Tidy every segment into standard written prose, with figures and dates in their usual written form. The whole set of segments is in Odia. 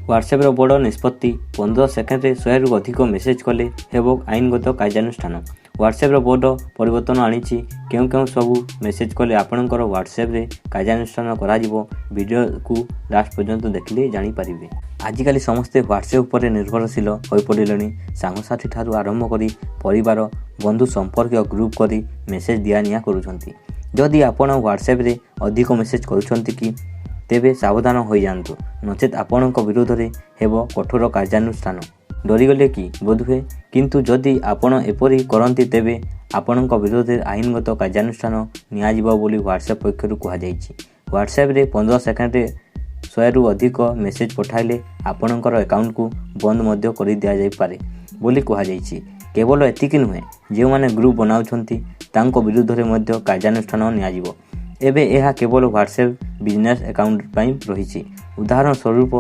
ହ୍ୱାଟ୍ସଆପ୍ର ବଡ଼ ନିଷ୍ପତ୍ତି, 15 ସେକେଣ୍ଡରେ 100ରୁ ଅଧିକ ମେସେଜ୍ କଲେ ହେବ ଆଇନଗତ କାର୍ଯ୍ୟାନୁଷ୍ଠାନ। ହ୍ୱାଟ୍ସଆପ୍ର ବଡ଼ ପରିବର୍ତ୍ତନ ଆଣିଛି। କେଉଁ କେଉଁ ସବୁ ମେସେଜ୍ କଲେ ଆପଣଙ୍କର ହ୍ୱାଟ୍ସଆପ୍ରେ କାର୍ଯ୍ୟାନୁଷ୍ଠାନ କରାଯିବ, ଭିଡ଼ିଓକୁ ଲାଷ୍ଟ ପର୍ଯ୍ୟନ୍ତ ଦେଖିଲେ ଜାଣିପାରିବେ। ଆଜିକାଲି ସମସ୍ତେ ହ୍ୱାଟ୍ସଆପ୍ ଉପରେ ନିର୍ଭରଶୀଳ ହୋଇପଡ଼ିଲେଣି। ସାଙ୍ଗସାଥି ଠାରୁ ଆରମ୍ଭ କରି ପରିବାର, ବନ୍ଧୁ, ସମ୍ପର୍କୀୟ ଗ୍ରୁପ୍ କରି ମେସେଜ୍ ଦିଆ ନିଆ କରୁଛନ୍ତି। ଯଦି ଆପଣ ହ୍ୱାଟ୍ସଆପ୍ରେ ଅଧିକ ମେସେଜ୍ କରୁଛନ୍ତି କି, ତେବେ ସାବଧାନ ହୋଇଯାଆନ୍ତୁ, ନଚେତ୍ ଆପଣଙ୍କ ବିରୋଧରେ ହେବ କଠୋର କାର୍ଯ୍ୟାନୁଷ୍ଠାନ। ଡରିଗଲେ କି ବୋଧହୁଏ? କିନ୍ତୁ ଯଦି ଆପଣ ଏପରି କରନ୍ତି, ତେବେ ଆପଣଙ୍କ ବିରୋଧରେ ଆଇନଗତ କାର୍ଯ୍ୟାନୁଷ୍ଠାନ ନିଆଯିବ ବୋଲି ହ୍ୱାଟ୍ସଆପ୍ ପକ୍ଷରୁ କୁହାଯାଇଛି। ହ୍ୱାଟ୍ସଆପ୍ରେ 15 ସେକେଣ୍ଡରେ 100ରୁ ଅଧିକ ମେସେଜ୍ ପଠାଇଲେ ଆପଣଙ୍କର ଆକାଉଣ୍ଟକୁ ବନ୍ଦ ମଧ୍ୟ କରିଦିଆଯାଇପାରେ ବୋଲି କୁହାଯାଇଛି। କେବଳ ଏତିକି ନୁହେଁ, ଯେଉଁମାନେ ଗ୍ରୁପ୍ ବନାଉଛନ୍ତି, ତାଙ୍କ ବିରୁଦ୍ଧରେ ମଧ୍ୟ କାର୍ଯ୍ୟାନୁଷ୍ଠାନ ନିଆଯିବ। ଏବେ ଏହା କେବଳ ହ୍ୱାଟ୍ସଆପ୍ ବିଜନେସ୍ ଆକାଉଣ୍ଟ ପାଇଁ ରହିଛି। ଉଦାହରଣ ସ୍ୱରୂପ,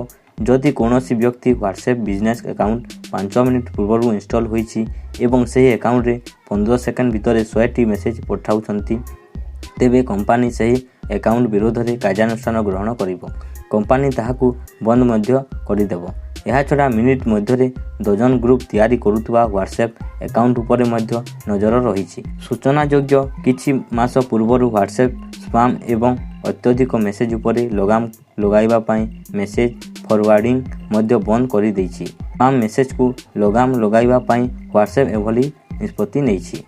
ଯଦି କୌଣସି ବ୍ୟକ୍ତି ହ୍ୱାଟ୍ସଆପ୍ ବିଜନେସ୍ ଆକାଉଣ୍ଟ 5 ମିନିଟ୍ ପୂର୍ବରୁ ଇନଷ୍ଟଲ୍ ହୋଇଛି ଏବଂ ସେହି ଆକାଉଣ୍ଟରେ 15 ସେକେଣ୍ଡ ଭିତରେ 100ଟି ମେସେଜ୍ ପଠାଉଛନ୍ତି, ତେବେ କମ୍ପାନୀ ସେହି ଆକାଉଣ୍ଟ ବିରୋଧରେ କାର୍ଯ୍ୟାନୁଷ୍ଠାନ ଗ୍ରହଣ କରିବ। କମ୍ପାନୀ ତାହାକୁ ବନ୍ଦ ମଧ୍ୟ କରିଦେବ। ଏହାଛଡ଼ା ମିନିଟ୍ ମଧ୍ୟରେ ଡଜନ ଗ୍ରୁପ୍ ତିଆରି କରୁଥିବା ହ୍ୱାଟ୍ସଆପ୍ ଆକାଉଣ୍ଟ ଉପରେ ମଧ୍ୟ ନଜର ରହିଛି। ସୂଚନାଯୋଗ୍ୟ, କିଛି ମାସ ପୂର୍ବରୁ ହ୍ୱାଟ୍ସଆପ୍ ସ୍ପାମ୍ ଏବଂ ଅତ୍ୟଧିକ ମେସେଜ୍ ଉପରେ ଲଗାମ ଲଗାଇବା ପାଇଁ ମେସେଜ୍ ଫରୱାର୍ଡ଼ିଂ ମଧ୍ୟ ବନ୍ଦ କରିଦେଇଛି। ସ୍ପାମ୍ ମେସେଜକୁ ଲଗାମ ଲଗାଇବା ପାଇଁ ହ୍ୱାଟ୍ସଆପ୍ ଏଭଳି ନିଷ୍ପତ୍ତି ନେଇଛି।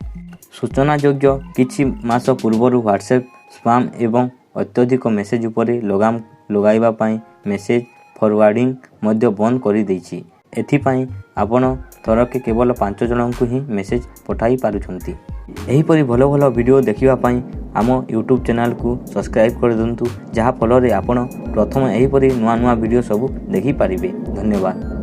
ସୂଚନାଯୋଗ୍ୟ, କିଛି ମାସ ପୂର୍ବରୁ ହ୍ୱାଟ୍ସଆପ୍ ସ୍ପାମ୍ ଏବଂ ଅତ୍ୟଧିକ ମେସେଜ୍ ଉପରେ ଲଗାମ ଲଗାଇବା ପାଇଁ ମେସେଜ୍ ଫରୱାର୍ଡ଼ିଂ ମଧ୍ୟ ବନ୍ଦ କରିଦେଇଛି। ଏଥିପାଇଁ ଆପଣ ଥରକେ କେବଳ ପାଞ୍ଚ ଜଣଙ୍କୁ ହିଁ ମେସେଜ୍ ପଠାଇ ପାରୁଛନ୍ତି। ଏହିପରି ଭଲ ଭଲ ଭିଡ଼ିଓ ଦେଖିବା ପାଇଁ ଆମ ୟୁଟ୍ୟୁବ୍ ଚ୍ୟାନେଲକୁ ସବସ୍କ୍ରାଇବ୍ କରିଦିଅନ୍ତୁ, ଯାହାଫଳରେ ଆପଣ ପ୍ରଥମେ ଏହିପରି ନୂଆ ନୂଆ ଭିଡ଼ିଓ ସବୁ ଦେଖିପାରିବେ। ଧନ୍ୟବାଦ।